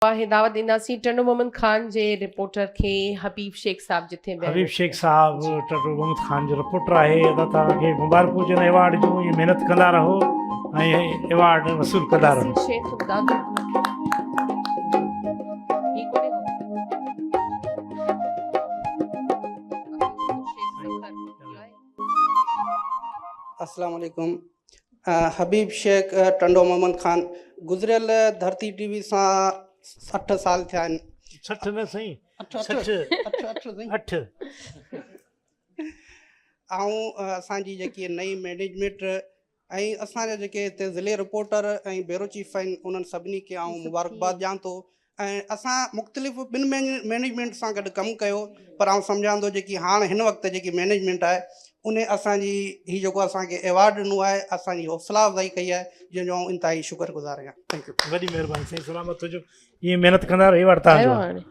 آهي دعوت ڏينداسين ٽنڊو محمد خان جي رپورٽر کي حبيب شيخ صاحب جٿي به حبيب شيخ صاحب ٽنڊو محمد خان جو رپورٽر آهي ادا توهان کي مبارڪون هجن ايوارڊ جون ائين محنت ڪندا رهو ۽ ايوارڊ وصول ڪندا رهو شيخ دادو هي ڪونهي السلام عليڪم حبيب شيخ ٽنڊو محمد خان گذريل ڌرتي ٽي وي سان 60 سال ٿيا آهن. 60 نه سائين 60 اٺ. آئون اسان جي جيڪي نئين مئنيجمينٽ ۽ اسان جا جيڪي هتي ضلعي رپورٽر ۽ بيورو چيف آهن انهن سڀني کي آئون مبارڪباد ڏيان ٿو ۽ اسان مختلف ٻن مئنيجمينٽ سان گڏ ڪم ڪيو پر آئون سمجهان ٿو جيڪي هاڻ هن وقت جيڪي مئنيجمينٽ آهي ان اسان جي هي جيڪو اسان کي ايوارڊ ڏنو آهي اسان جي حوصلا افزائي ڪئي آهي جنهن جو آئون انتهائي شڪر گذار آهيان thank you. وڏي مهرباني سائين سلامت هجو ائين محنت ڪندا رهو ايوارڊ توهان جو آهي.